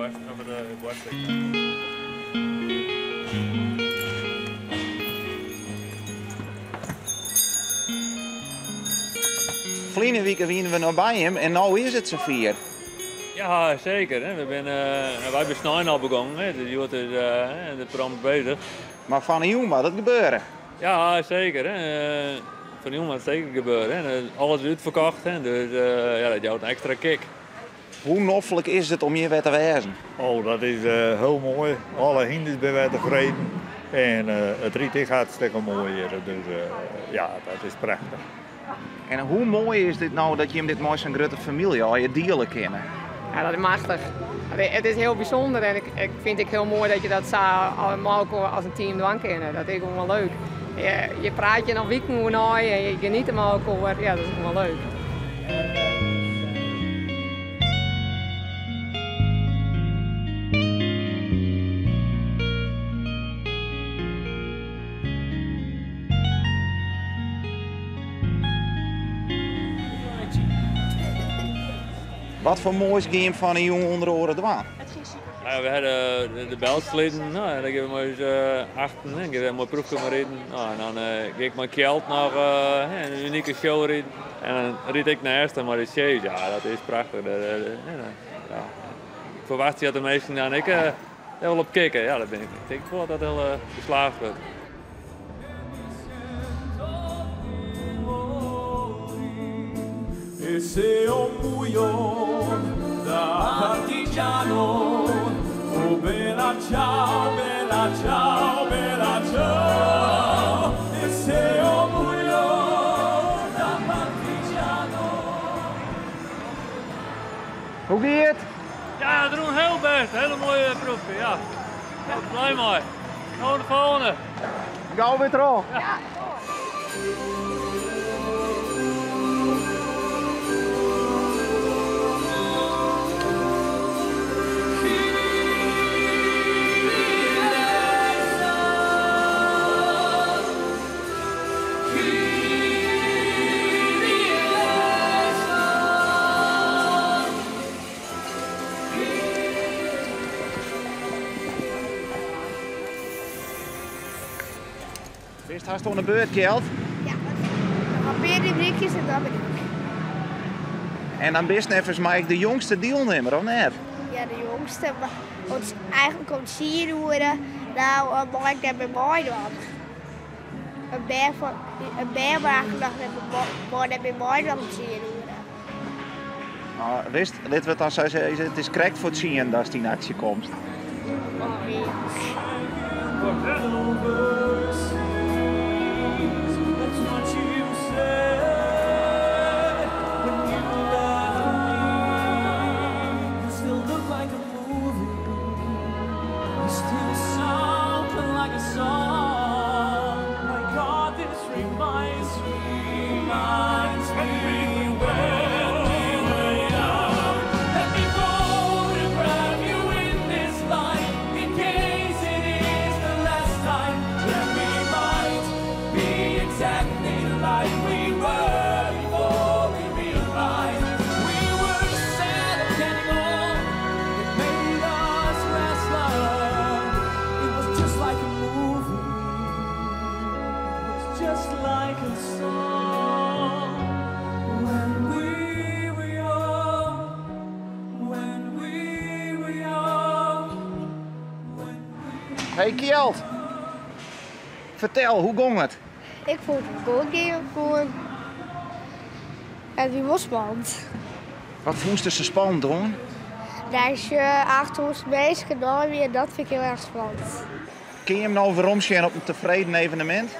boarst, of de boarstik. Ferline wike wiene we noch by him en no is it safier. Ja, seker. We binne, wy binne snein al begongen, dus hjoed is de prompt beuzich. Mar fan 'e jûn moat it gebeure. Ja, seker. Fan 'e jûn moat it seker gebeure. Alles is útferkocht, dus ja, dat jout in ekstra kick. Hoe noflik is it om hjir wer te wêzen? Oh, dat is hiel moai. Alle hynders binne wer tefreden. En it rydt ek hartstikke moai hjir. Dus ja, dat is prachtich. En hoe moai is dit no dat jim dit mei sa'n grutte famylje allegear diele kinne? Ja, dat is machtich. It is hiel bysûnder en ik fyn it ek hiel moai dat je dat sa mei elkoar as in team dwaan kinne. Dat is gewoan leuk. Je prate je noch wiken oer nei en je geniete mei elkoar. Ja, dat is gewoan leuk. Wat foar moais gean jim fan 'e jûn ûnder oare dwaan? Ja, we hawwe de belsliden, no, en dan gean we mei ús achten, hè, gean we in moai proefke mei riden. No, en dan gean ik mei Kjeld noch in unike show riden. En dan ryd ik neist him mei de sjees. Ja, dat is prachtich. Ja. Ik ferwachtsje dat de minsken dan ek dêr wol op kikke. Ja, dat bin ik. Ik tink wol dat dat hiel geslaagd wurdt. Hoe gie it? Ja, it rûn hiel bêst. Hiele moaie proefke, ja. Blij mei. No de folgjende. Gau wer troch. Ja. Bist hast oan de beurt, Kjeld? Ja, noch in pear rubrykjes en dan bin ik. En dan bist neffens my ek de jongste dielnimmer, of net? Ja, de jongste. Mar eigenlik om tsien oere, no mei ik net mear meidwaan. In bern fan, in bern mei net mear meidwaan om tsien oere. No, witst, litte we it dan sa sizze, it is krekt foar tsien datst yn aksje komst. Hey Kjeld, fertel, hoe gong it? Ik fûn it goed gean gewoan. It wie wol spannend. Wat fûnst der sa spannend oan? Dat je 8000 minsken nei wie, dat fyn ik hiel erch spannend. Kinne jim no weromsjen op in tefreden evenemint?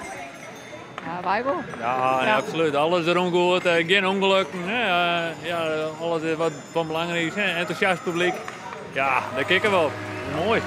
Ja, wy wol. Ja, ja. Absolút. Alles rûn goed, gjin ûngelokken. Ja, alles is wat fan belang is. Entûsjast publyk. Ja, dêr kikke we op. Moai.